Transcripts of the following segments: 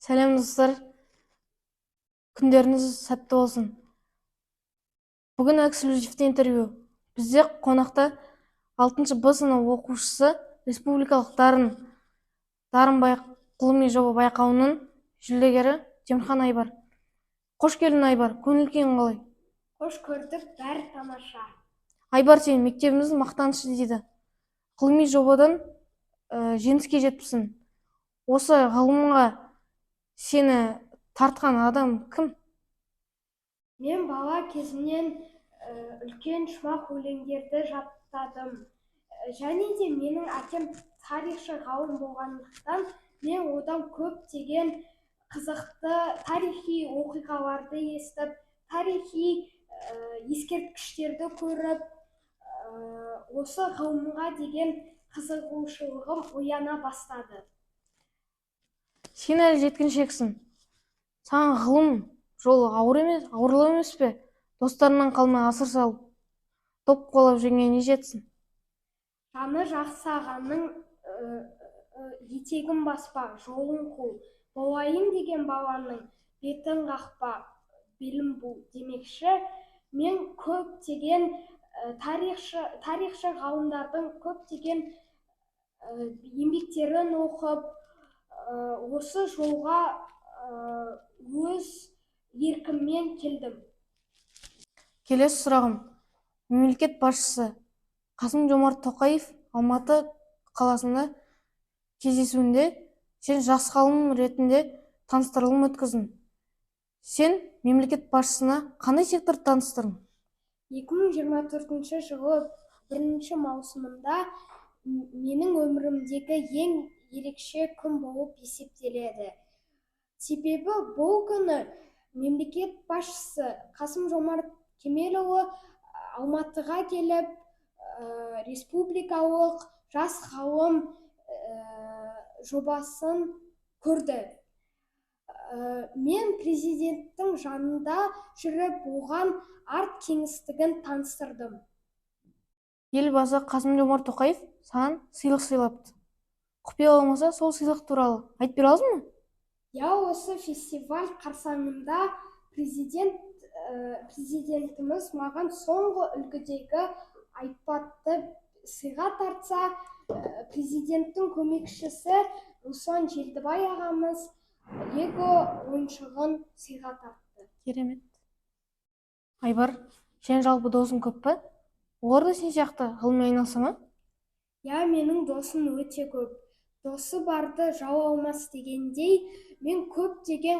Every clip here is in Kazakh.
Сәлем, достар! Күндеріңіз сәтті болсын! Бүгін эксклюзивті интервью. Бізде қонақта 6 Б сынып оқушысы, республикалық Дарын ғылыми жоба байқауының жүлдегері Темірхан Айбар. Қош келдің, Айбар! Көңіл күйің қалай? Қош көрдік, бәрі тамаша. Айбар, сен мектебіміздің мақтанышы дейді. Ғылыми жобадан жеңіске жетіпсің. Осы ғылымға сені тартқан адам кім? Мен бала кезімнен үлкен шумақ өлеңдерді жаттадым. Және де менің әкем тарихшы ғалым болғандықтан, мен одан көптеген қызықты тарихи оқиғаларды естіп, тарихи ескерткіштерді көріп, осы ғылымға деген қызығушылығым ояна бастады. Сен әлі жеткіншексің. Саған ғылым жолы ауыр емес, ауырлау емес пе? Достарыңнан қалмай, асыр салып, доп қуалап жүргенге не жетсін? Жаны жақсы ағаның етегін баспа, жолын қу, болайын деген баланың бетін қақпа, белін бу демекші, мен көптеген тарихшы ғалымдардың көптеген еңбектерін оқып, осы жолға өз еркіммен келдім. Келесі сұрағым: мемлекет басшысы Қасым Жомарт Тоқаев Алматы қаласында кездесуінде сен жас ғалым ретінде таныстырылым өткіздің. Сен мемлекет басшысына қандай секторды таныстырдың? 2024 жылы 1 маусымында менің өмірімдегі ең ерекше күн болып есептеледі. Себебі бұл күні мемлекет басшысы Қасым Жомарт Кемелұлы Алматыға келіп, республикалық «Жас ғалым» жобасын көрді. Мен президенттің жанында жүріп, оған арт кеңістігін таныстырдым. Елбасы Қасым Жомарт Тоқаев саған сыйлық сыйлапты. Құпия болмаса, сол сыйлық туралы айтып бере аласың ба? Иә, осы фестиваль қарсаңында президентіміз маған соңғы үлгідегі айпадты сыйға тартса, президенттің көмекшісі Руслан Желдібай ағамыз лего ойыншығын сыйға тартты. Керемет! Айбар, сен жалпы досың көп па? Олар да сен сияқты ғылыммен айналыса ма? Иә, менің досым өте көп. Досы барды жау алмас дегендей, мен көптеген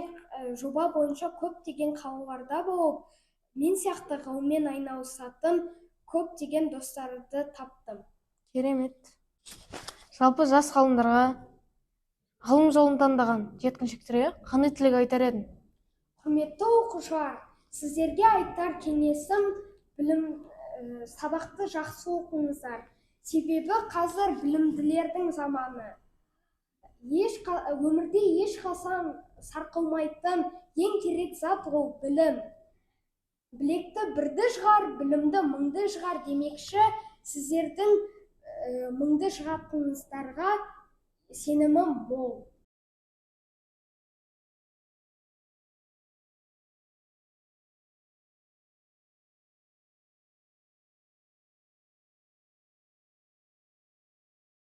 жоба бойынша көптеген қалаларда болып, мен сияқты ғылыммен айналысатын көптеген достарды таптым. Керемет! Жалпы жас ғалымдарға, ғылым жолын таңдаған жеткіншектерге қандай тілек айтар едің? Құрметті оқушылар, сіздерге айтар кеңесім: білім, сабақты жақсы оқыңыздар. Себебі қазір білімділердің заманы. Өмірде ешқашан сарқылмайтын ең керек зат ол білім. Білекті бірді жығар, білімді мыңды жығар демекші, сіздердің мыңды жығатыныңыздарға сенімім мол.